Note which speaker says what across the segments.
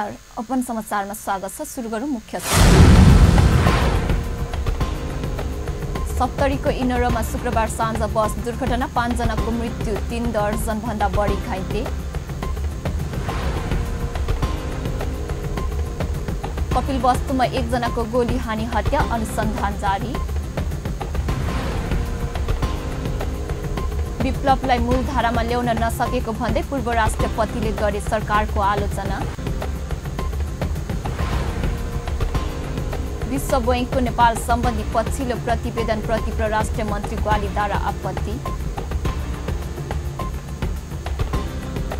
Speaker 1: नमस्कार, अपन समाचारमा स्वागत छ। सुरु गरौँ मुख्य सप्तरीको इनोरमा शुक्रबार साँझ बस दुर्घटना, 5 जनाको मृत्यु, 3 दर्जन भन्दा बढी घाइते। कपिलवस्तुमा 1 जनाको गोली हानी हत्या, अनुसन्धान जारी। विप्लवलाई मूलधारामा ल्याउन नसकेको भन्दै पूर्व राष्ट्रपतिले गरे सरकारको आलोचना। विश्व बैंकको नेपाल सम्बन्धी पछिल्लो प्रतिवेदनप्रति परराष्ट्र मन्त्री ग्वालीद्वारा आपत्ति।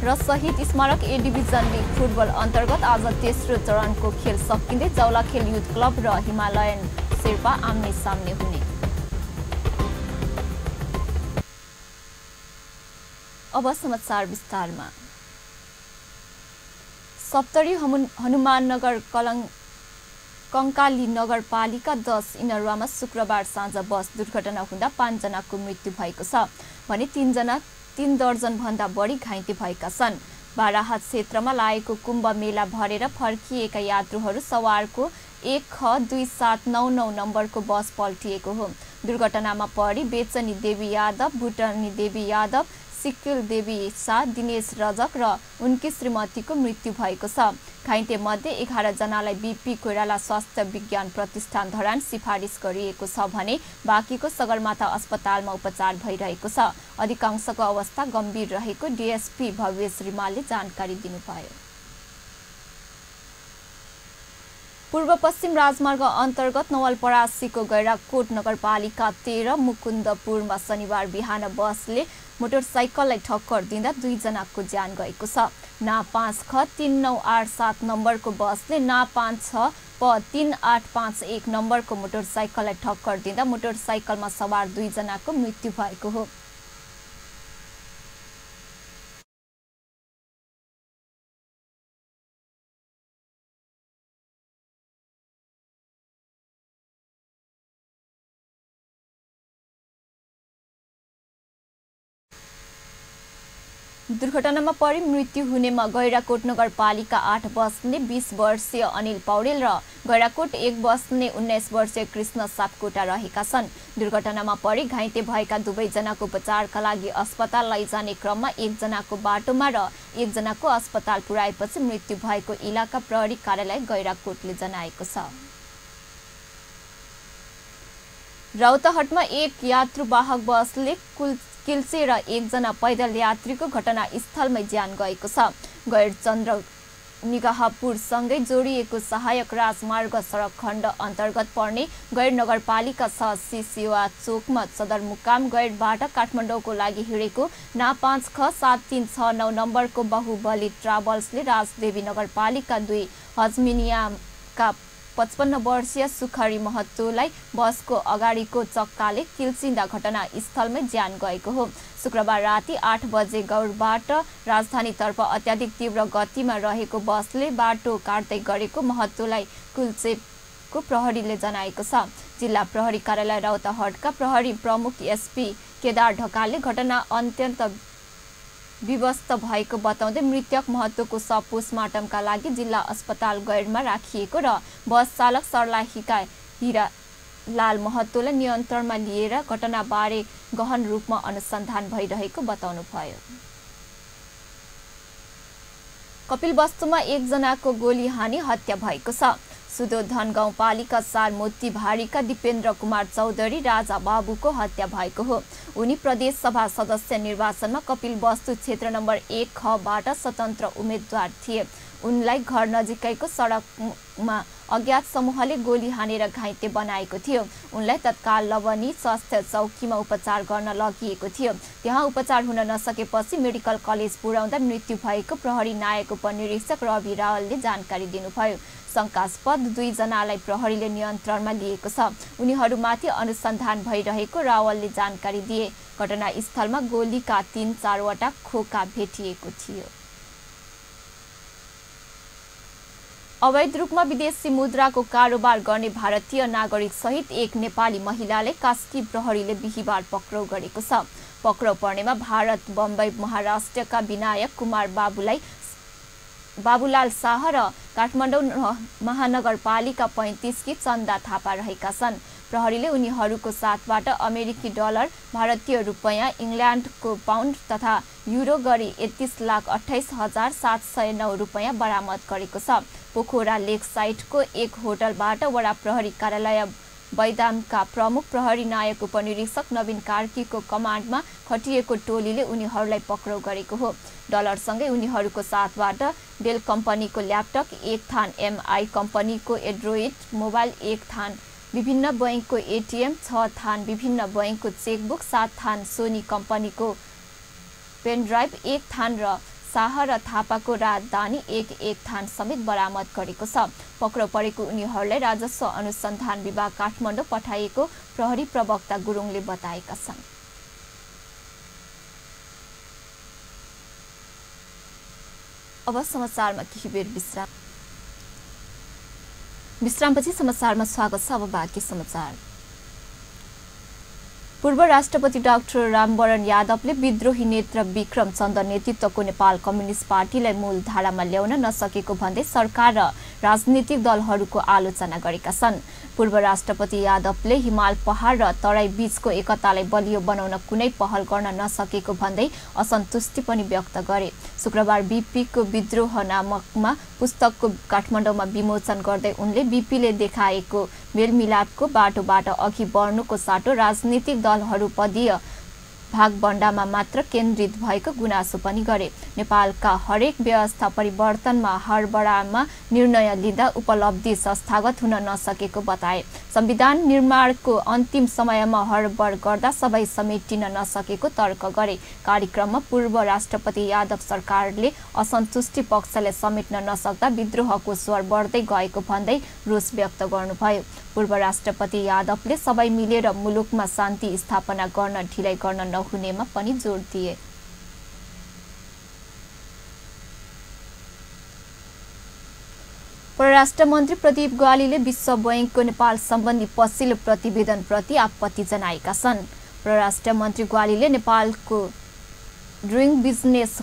Speaker 1: र शहीद स्मारक ए डिभिजन लिग फुटबल अन्तर्गत आज तेस्रो चरणको खेल सकिँदै जावलाखेल युथ क्लब र हिमालयन शेर्पा आम्ने सामने हुने। अब समाचार विस्तारमा। सप्तरी हनुमाननगर कंकाली नगरपालिका 10 इनरुवामा शुक्रबार साँझ बस दुर्घटना हुँदा 5 जनाको मृत्यु भएको छ भने 3 दर्जन भन्दा बढी घाइते भएका छन्। बाराहाट क्षेत्रमा लागेको कुम्भ मेला भरेर फर्किएका यात्रुहरू सवारको 1ख2799 नम्बरको बस पल्टिएको हो। दुर्घटनामा परि बेचनी देवी यादव, भुटनी देवी यादव, सिक्किल देवी शाह, दिनेश रजक र उनकी श्रीमतीको मृत्यु भएको छ। घाइते मध्ये 11 जनालाई बीपी कोइराला स्वास्थ्य विज्ञान प्रतिष्ठान धरान सिफारिस गरिएको छ भने बाँकीको सगरमाथा अस्पतालमा उपचार भइरहेको छ। अधिकांशको अवस्था गम्भीर रहेको डीएसपी भव्येश रिमालले जानकारी दिनुभयो। पूर्व पश्चिम राजमार्ग अन्तर्गत नवलपरासीको गैराकोट नगरपालिका 13 मुकुन्दपुरमा शनिबार बिहान बसले मोटरसाइकललाई ठक्कर दिँदा 2 जनाको ज्यान गएको छ। ना 5ख3987 नम्बरको बसले ना 5प3851 नम्बरको मोटरसाइकललाई ठक्कर दिँदा मोटरसाइकलमा सवार 2 जनाको मृत्यु भएको हो। दुर्घटनामा परि मृत्यु हुनेमा गैराकोट नगरपालिका 8 बस्ने 20 वर्षीय अनिल पौडेल र गैराकोट 1 बस्ने 19 वर्षीय कृष्ण सापकोटा रहेका छन्। दुर्घटनामा परि घाइते भएका 2 जनाको उपचारका लागि अस्पताल लैजाने क्रममा 1 जनाको बाटोमा र 1 जनाको अस्पताल पुर्याएपछि मृत्यु भएको इलाका प्रहरी कार्यालय गैराकोटले जनाएको छ। रौतहटमा 1 यात्रुवाहक बसले किल्चे र 1 जना पैदल यात्रीको घटनास्थलमै ज्यान गएको छ। गैरचन्द्र निगाहपुरसँगै जोडिएको सहायक राजमार्ग सडक खण्ड अन्तर्गत पर्ने गैर नगरपालिका 6 सिसिवा चोकमा सदरमुकाम गैरबाट काठमाडौँको लागि हिँडेको ना 5ख7369 नम्बरको बाहुबली ट्राभल्सले राजदेवी नगरपालिका 2 हजमिनियाका 55 वर्षीय सुखरी महतोलाई बसको अगाडिको चक्काले किल्चिँदा घटनास्थलमै ज्यान गएको हो। शुक्रबार राति 8 बजे गौरबाट राजधानीतर्फ अत्याधिक तीव्र गतिमा रहेको बसले बाटो काट्दै गरेको महतोलाई कुल्चेको प्रहरीले जनाएको छ। जिल्ला प्रहरी कार्यालय रौतहटका प्रहरी प्रमुख एसपी केदार ढकालले घटना अत्यन्त विवस्त भएको बताउँदै मृतक महतोको शव पोस्टमार्टमका लागि जिल्ला अस्पताल गैरमा राखिएको र बस चालक सर्लाहीका हिरालाल महतोलाई नियन्त्रणमा लिएर घटनाबारे गहन रूपमा अनुसन्धान भइरहेको बताउनुभयो। कपिलवस्तुमा 1 जनाको गोली हानी हत्या भएको छ। सुदोधन गाउँपालिका 4 मोतीभारीका दिपेन्द्र कुमार चौधरी राजा बाबुको हत्या भएको हो। उनी प्रदेश सभा सदस्य निर्वाचनमा कपिलवस्तु क्षेत्र नम्बर 1ख बाट स्वतन्त्र उम्मेद्वार थिए। उनलाई घर नजिकैको सडकमा अज्ञात समूहले गोली हानेर घाइते बनाएको थियो। उनलाई तत्काल लवनी स्वास्थ्य चौकीमा उपचार गर्न लगिएको थियो। त्यहाँ उपचार हुन नसकेपछि मेडिकल कलेज पुर्याउँदा मृत्यु भएको प्रहरी नायक उपनिरीक्षक रवि रावलले जानकारी दिनुभयो। शंकास्पद 2 जनालाई प्रहरीले नियन्त्रणमा लिएको छ। उनीहरूमाथि अनुसन्धान भइरहेको रावलले जानकारी दिए। घटनास्थलमा गोलीका 3-4 वटा खोका भेटिएको थियो। अवैध रूपमा विदेशी मुद्राको कारोबार गर्ने भारतीय नागरिक सहित 1 नेपाली महिलाले कास्की प्रहरीले बिहीबार पक्राउ गरेको छ। पक्राउ पर्नेमा भारत बम्बई महाराष्ट्रका विनायक कुमार बाबुलाल शाह र काठमाडौँ महानगरपालिका 35 की चन्दा थापा रहेका छन्। प्रहरीले उनीहरूको साथबाट अमेरिकी डलर, भारतीय रुपैयाँ, इङ्ल्यान्डको पाउन्ड तथा युरो गरी 31,28,709 रुपैयाँ बरामद गरेको छ। पोखरा लेक साइटको एक होटलबाट वडा प्रहरी कार्यालय बैदामका प्रमुख प्रहरी नायक उपनिरीक्षक नवीन कार्कीको कमान्डमा खटिएको टोलीले उनीहरूलाई पक्राउ गरेको हो। डलरसँगै उनीहरूको साथबाट डेल कम्पनीको ल्यापटप 1 थान, एमआई कम्पनीको एन्ड्रोइड मोबाइल 1 थान, विभिन्न बैंकको एटीएम 6 थान, विभिन्न बैंकको चेकबुक 7 थान, सोनी कम्पनीको पेनड्राइभ 1 थान र शाह र थापाको राजधानी 1 थान समेत बरामद गरेको छ। पक्राउ परेको उनीहरूलाई राजस्व अनुसन्धान विभाग काठमाडौँ पठाइएको प्रहरी प्रवक्ता गुरुङले बताएका छन्। अब समाचारमा केही बेर विश्रामपछि समाचारमा स्वागत छ। अब बाँकी समाचार। पूर्व राष्ट्रपति डाक्टर रामवरण यादवले विद्रोही नेता विक्रम चन्द्र नेतृत्वको नेपाल कम्युनिस्ट पार्टीलाई मूल धारामा ल्याउन नसकेको भन्दै सरकार र राजनीतिक दलहरूको आलोचना गरेका छन्। पूर्व राष्ट्रपति यादवले हिमाल पहाड र तराई बीचको एकतालाई बलियो बनाउन कुनै पहल गर्न नसकेको भन्दै असन्तुष्टि पनि व्यक्त गरे। शुक्रबार बीपीको विद्रोह नामकमा पुस्तकको काठमाडौँमा विमोचन गर्दै उनले बीपीले देखाएको मेलमिलापको बाटोबाट अघि बढ्नुको साटो राजनीतिक दलहरू पदीय भागबण्डामा मात्र केन्द्रित भएको गुनासो पनि गरे। नेपालका हरेक व्यवस्था परिवर्तनमा हडबडामा निर्णय लिँदा उपलब्धि संस्थागत हुन नसकेको बताए। संविधान निर्माणको अन्तिम समयमा हडबड गर्दा सबै समेटिन नसकेको तर्क गरे। कार्यक्रममा पूर्व राष्ट्रपति यादव सरकारले असन्तुष्टि पक्षले समेट्न नसक्दा विद्रोहको स्वर बढ्दै गएको भन्दै रोष व्यक्त गर्नुभयो। पूर्व राष्ट्रपति यादवले सबै मिलेर मुलुकमा शान्ति स्थापना गर्न ढिलाइ गर्न नहुनेमा पनि जोड दिए। परराष्ट्र मन्त्री प्रदीप ग्वालीले विश्व बैंकको नेपाल सम्बन्धी पछिल्लो प्रतिवेदनप्रति आपत्ति जनाएका छन्। परराष्ट्र मन्त्री ग्वालीले नेपालको डुइङ बिजनेस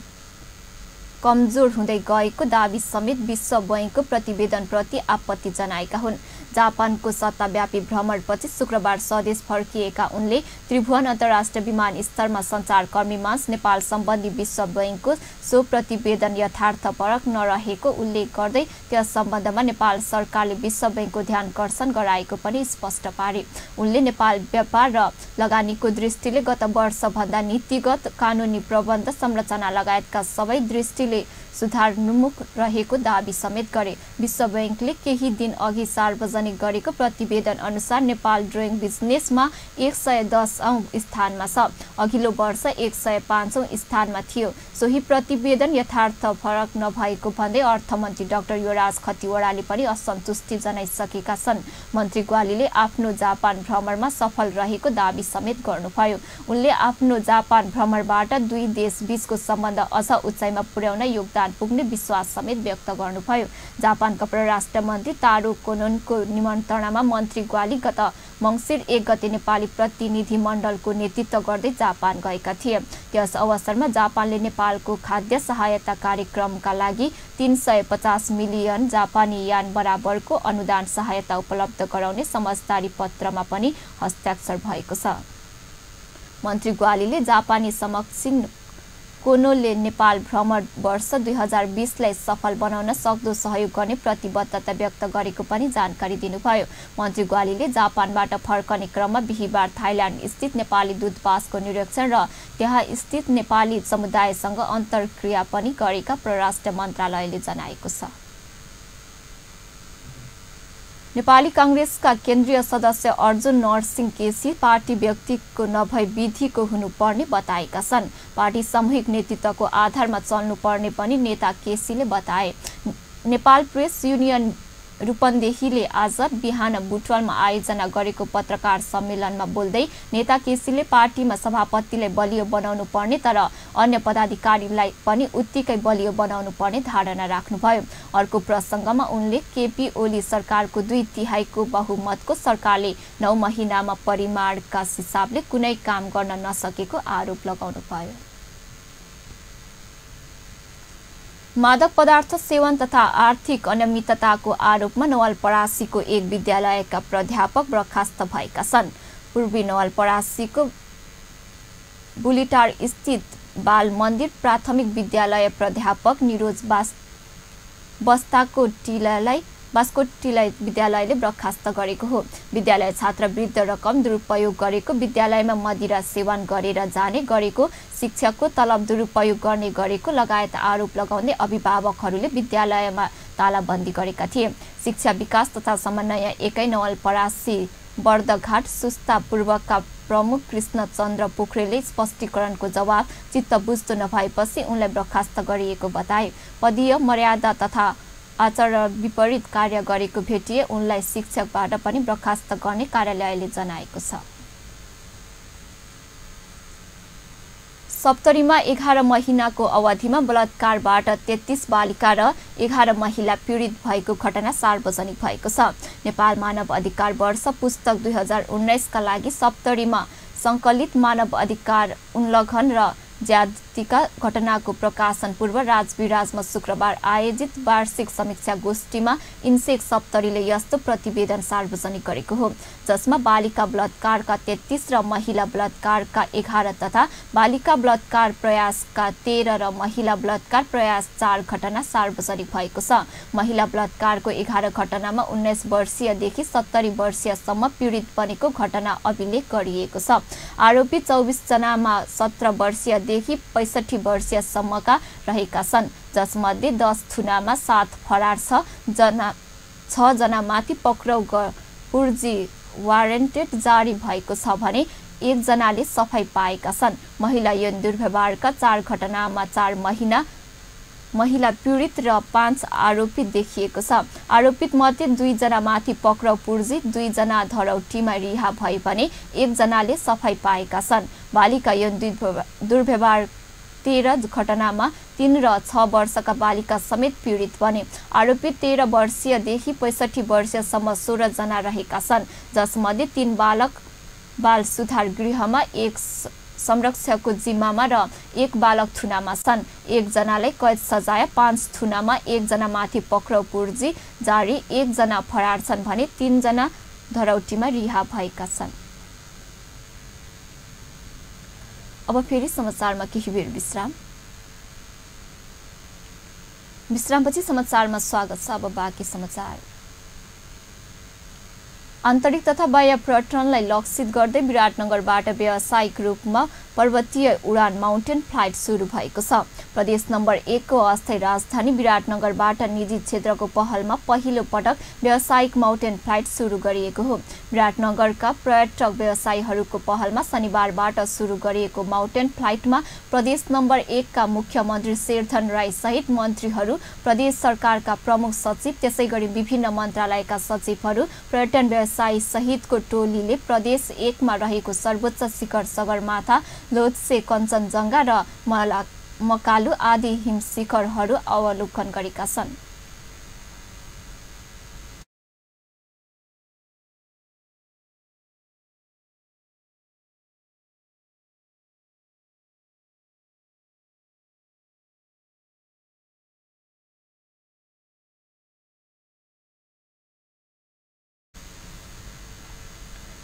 Speaker 1: कमजोर हुँदै गएको दाबी समेत विश्व बैंकको प्रतिवेदनप्रति आपत्ति जनाएका हुन्। जापानको सत्ताव्यापी भ्रमणपछि शुक्रबार स्वदेश फर्किएका उनले त्रिभुवन अन्तर्राष्ट्रिय विमानस्थलमा सञ्चारकर्मीमाझ नेपाल सम्बन्धी विश्व बैंकको सो प्रतिवेदन यथार्थपरक नरहेको उल्लेख गर्दै त्यस सम्बन्धमा नेपाल सरकारले विश्व बैंकको ध्यानकर्षण गराएको पनि स्पष्ट पारे। उनले नेपाल व्यापार र लगानीको दृष्टिले गत वर्षभन्दा नीतिगत, कानुनी प्रबन्ध संरचना लगायतका सबै दृष्टिले सुधारन्मुख रहेको दाबी समेत गरे। विश्व बैंकले केही दिन अघि सार्वजनिक गरेको प्रतिवेदन अनुसार नेपाल डुइङ बिजनेसमा 110औं स्थानमा छ, अघिल्लो वर्ष 105औं स्थानमा थियो। सोही प्रतिवेदन यथार्थ फरक नभएको भन्दै अर्थमन्त्री डाक्टर युवराज खतिवडाले पनि असन्तुष्टि जनाइसकेका छन्। मन्त्री ग्वालीले आफ्नो जापान भ्रमणमा सफल रहेको दाबी समेत गर्नुभयो। उनले आफ्नो जापान भ्रमणबाट दुई देश बीचको सम्बन्ध अझ उचाइमा पुर्याउन योगदान पुग्ने विश्वास समेत व्यक्त गर्नुभयो। जापानका परराष्ट्र मन्त्री तारो कोनोनको निमन्त्रणामा मन्त्री ग्वाली गत मङ्सिर 1 गते नेपाली प्रतिनिधि मण्डलको नेतृत्व गर्दै जापान गएका थिए। त्यस अवसरमा जापानले नेपालको खाद्य सहायता कार्यक्रमका लागि 350 मिलियन जापानी यान बराबरको अनुदान सहायता उपलब्ध गराउने समझदारी पत्रमा पनि हस्ताक्षर भएको छ। मन्त्री ग्वालीले जापानी समकक्षी कोनोले नेपाल भ्रमण वर्ष 2020लाई सफल बनाउन सक्दो सहयोग गर्ने प्रतिबद्धता व्यक्त गरेको पनि जानकारी दिनुभयो। मन्त्री ग्वालीले जापानबाट फर्कने क्रममा बिहीबार थाइल्यान्ड स्थित नेपाली दूतावासको निरीक्षण र त्यहाँ स्थित नेपाली समुदायसँग अन्तर्क्रिया पनि गरेका परराष्ट्र मन्त्रालयले जनाएको छ। नेपाली कांग्रेसका केन्द्रीय सदस्य अर्जुन नरसिंह केसी पार्टी व्यक्तिको नभई विधिको हुनुपर्ने बताएका छन्। पार्टी सामूहिक नेतृत्वको आधारमा चल्नुपर्ने पनि नेता केसीले बताए। नेपाल प्रेस युनियन रूपन्देहीले आज बिहान बुटवलमा आयोजना गरेको पत्रकार सम्मेलनमा बोल्दै नेता केसीले पार्टीमा सभापतिलाई बलियो बनाउनु पर्ने तर अन्य पदाधिकारीलाई पनि उत्तिकै बलियो बनाउनु पर्ने धारणा राख्नुभयो। अर्को प्रसङ्गमा उनले केपी ओली सरकारको 2/3 बहुमतको सरकारले 9 महिनामा परिमाणका हिसाबले कुनै काम गर्न नसकेको आरोप लगाउनुभयो। मादक पदार्थ सेवन तथा आर्थिक अनियमितताको आरोपमा नवलपरासीको एक विद्यालयका प्राध्यापक बर्खास्त भएका छन्। पूर्वी नवलपरासीको बुलिटार स्थित बाल मन्दिर प्राथमिक विद्यालय प्राध्यापक निरोज बास्कोटिलाई विद्यालयले बर्खास्त गरेको हो। विद्यालय छात्रवृत्त रकम दुरुपयोग गरेको, विद्यालयमा मदिरा सेवन गरेर जाने गरेको, शिक्षकको तलब दुरुपयोग गर्ने गरेको लगायत आरोप लगाउँदै अभिभावकहरूले विद्यालयमा तालाबन्दी गरेका थिए। शिक्षा विकास तथा समन्वय एकै नवलपरासी बर्दघाट सुस्ता पूर्वका प्रमुख कृष्णचन्द्र पोखरेलले स्पष्टीकरणको जवाब चित्त बुझ्दो नभएपछि उनलाई बर्खास्त गरिएको बताए। पदीय मर्यादा तथा आचरण विपरीत कार्य गरेको भेटिए उनलाई शिक्षकबाट पनि बर्खास्त गर्ने कार्यालयले जनाएको छ। सप्तरीमा 11 महिनाको अवधिमा बलात्कारबाट 33 बालिका र 11 महिला पीडित भएको घटना सार्वजनिक भएको छ। नेपाल मानव अधिकार वर्ष पुस्तक 2019 का लागि सप्तरीमा सङ्कलित मानव अधिकार उल्लङ्घन र ज्यादतीका घटनाको प्रकाशन पूर्व राजविराजमा शुक्रबार आयोजित वार्षिक समीक्षा गोष्ठीमा इन्सेक सप्तरीले यस्तो प्रतिवेदन सार्वजनिक गरेको हो, जसमा बालिका बलात्कारका 33 र महिला बलात्कारका 11 तथा बालिका बलात्कार प्रयासका 13 र महिला बलात्कार प्रयास 4 घटना सार्वजनिक भएको छ। महिला बलात्कारको 11 घटनामा 19 वर्षीयदेखि 70 वर्षीयसम्म पीडित बनेको घटना अभिलेख गरिएको छ। आरोपी 24 जनामा 17 वर्षीय देखि 65 वर्षीयसम्मका रहेका छन्, जसमध्ये 10 थुनामा 7 फरार 6 जनामाथि पक्राउ पूर्जी वारेन्टेड जारी भएको छ भने 1 जनाले सफाई पाएका छन्। महिला यौन दुर्व्यवहारका 4 घटनामा 4 महिला पीडित र 5 आरोपित देखिएको छ। आरोपित मध्ये 2 जनामाथि पक्राउ पूर्जी, 2 जना धरौटीमा रिहा भए भने 1 जनाले सफाई पाएका छन्। बालिका यौन दुर्व्यवहार 13 घटनामा 3 र 6 वर्षका बालिका समेत पीडित बने। आरोपित 13 वर्षीयदेखि 65 वर्षसम्म 16 जना रहेका छन्, जसमध्ये 3 बालक बाल सुधार गृहमा, 1 संरक्षकको जिम्मामा र 1 बालक थुनामा छन्। 1 जनालाई कैद सजाय, 5 थुनामा, 1 जनामाथि पक्राउ पूर्जी जारी, 1 जना फरार छन् भने 3 जना धरौटीमा रिहा भएका छन्। अब फेरि समाचारमा केही बेर विश्रामपछि समाचारमा स्वागत छ। अब बाँकी समाचार। आन्तरिक तथा बाह्य पर्यटनलाई लक्षित गर्दै विराटनगरबाट व्यावसायिक रूपमा पर्वतीय उडान माउन्टेन फ्लाइट सुरु भएको छ। प्रदेश नम्बर 1 को अस्थायी राजधानी विराटनगरबाट निजी क्षेत्रको पहलमा पहिलो पटक व्यावसायिक माउन्टेन फ्लाइट सुरु गरिएको हो। विराटनगरका पर्यटक व्यवसायीहरूको पहलमा शनिबारबाट सुरु गरिएको माउन्टेन फ्लाइटमा प्रदेश नम्बर 1 का मुख्यमन्त्री शेरधन राई सहित मन्त्रीहरू, प्रदेश सरकारका प्रमुख सचिव, त्यसैगरी विभिन्न मन्त्रालयका सचिवहरू, पर्यटन व्यवसायी सहितको टोलीले प्रदेश 1 मा रहेको सर्वोच्च शिखर सगरमाथा, लोत्से, कञ्चनजङ्घा र मकालु आदि हिम शिखरहरू अवलोकन गरेका छन्।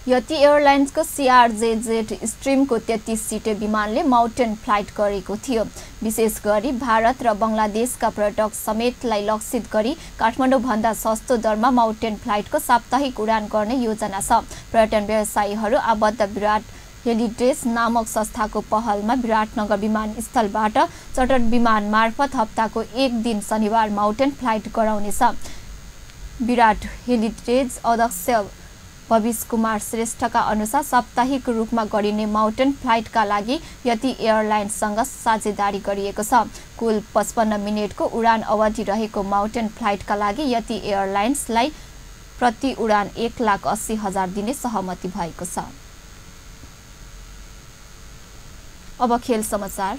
Speaker 1: यति एयरलाइन्सको CRJ-जेट स्ट्रिमको 33 सिटे विमानले माउन्टेन फ्लाइट गरेको थियो। विशेष गरी भारत र बङ्गलादेशका पर्यटक समेतलाई लक्षित गरी काठमाडौँभन्दा सस्तो दरमा माउन्टेन फ्लाइटको साप्ताहिक उडान गर्ने योजना छ। पर्यटन व्यवसायीहरू आबद्ध विराट हेलिडेज नामक संस्थाको पहलमा विराटनगर विमानस्थलबाट चर्टर विमान मार्फत हप्ताको 1 दिन शनिबार माउन्टेन फ्लाइट गराउनेछ। विराट हेलिडेज अध्यक्ष भविष कुमार श्रेष्ठका अनुसार साप्ताहिक रूपमा गरिने माउन्टेन फ्लाइटका लागि यति एयरलाइन्ससँग साझेदारी गरिएको छ। कुल 55 मिनेटको उडान अवधि रहेको माउन्टेन फ्लाइटका लागि यति एयरलाइन्सलाई प्रति उडान 1,80,000 दिने सहमति भएको छ। अब खेल समाचार।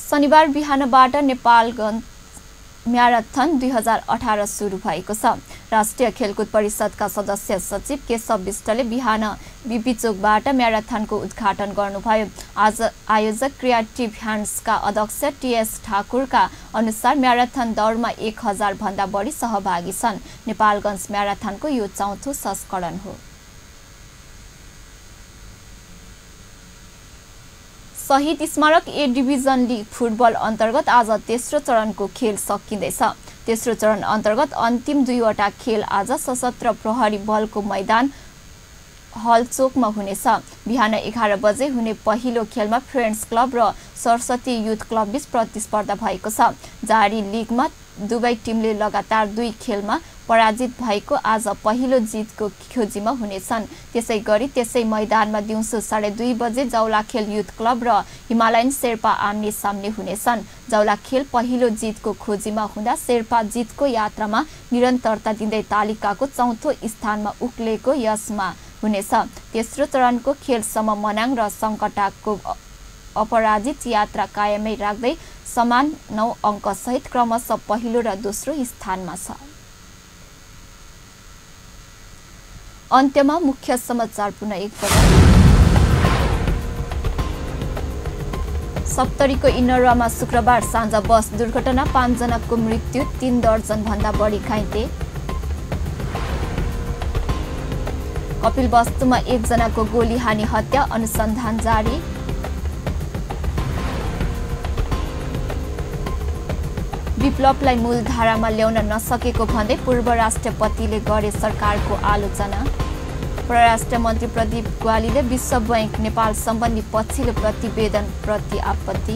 Speaker 1: शनिबार बिहानबाट नेपालगञ्ज म्याराथन 2018 सुरु भएको छ। राष्ट्रिय खेलकुद परिषदका सदस्य सचिव केशव विष्टले बिहान बिपी चोकबाट म्याराथनको उद्घाटन गर्नुभयो। आज आयोजक क्रिएटिभ ह्यान्ड्सका अध्यक्ष टीएस ठाकुरका अनुसार म्याराथन दौडमा 1000 भन्दा बढी सहभागी छन्। नेपालगञ्ज म्याराथनको यो चौथो संस्करण हो। शहीद स्मारक ए डिभिजन लिग फुटबल अन्तर्गत आज तेस्रो चरणको खेल सकिँदैछ। तेस्रो चरण अन्तर्गत अन्तिम 2वटा खेल आज सशस्त्र प्रहरी बलको मैदान हलचोकमा हुनेछ। बिहान 11 बजे हुने पहिलो खेलमा फ्रेन्ड्स क्लब र सरस्वती युथ क्लब बीच प्रतिस्पर्धा भएको छ। जारी लिगमा दुवै टिमले लगातार 2 खेलमा पराजित भएको आज पहिलो जितको खोजीमा हुनेछन्। त्यसै गरी त्यसै मैदानमा दिउँसो 2:30 बजे जौलाखेल युथ क्लब र हिमालयन शेर्पा आम्ने सामने हुनेछन्। जौलाखेल पहिलो जितको खोजीमा हुँदा शेर्पा जितको यात्रामा निरन्तरता दिँदै तालिकाको चौथो स्थानमा उक्लेको यसमा हुनेछ। तेस्रो चरणको खेलसम्म मनाङ र सङ्कटाको अपराजित यात्रा कायमै राख्दै समान 9 अङ्क सहित क्रमशः पहिलो र दोस्रो स्थानमा छ। अन्त्यमा मुख्य समाचार पुनः एकपटक। सप्तरीको इनरवामा शुक्रबार साँझ बस दुर्घटना 5 जनाको मृत्यु 3 दर्जन भन्दा बढी घाइते। कपिलवस्तुमा 1 जनाको गोली हानी हत्या अनुसन्धान जारी। विप्लवलाई मूलधारामा ल्याउन नसकेको भन्दै पूर्व राष्ट्रपतिले गरे सरकारको आलोचना। परराष्ट्र मन्त्री प्रदीप ग्वालीले विश्व बैंक नेपाल सम्बन्धी पछिल्लो प्रतिवेदन प्रति आपत्ति।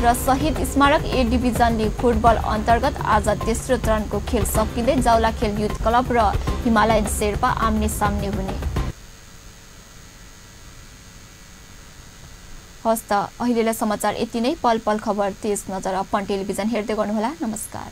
Speaker 1: र शहीद स्मारक ए डिभिजन लिग फुटबल अन्तर्गत आज तेस्रो चरणको खेल सकिँदै जौलाखेल युथ क्लब र हिमालयन शेर्पा आम्ने सामने हुने। हस्त अहिलेलाई समाचार यति नै। पल पल खबर तेज नजर अपन टेलिभिजन हेर्दै गर्नुहोला। नमस्कार।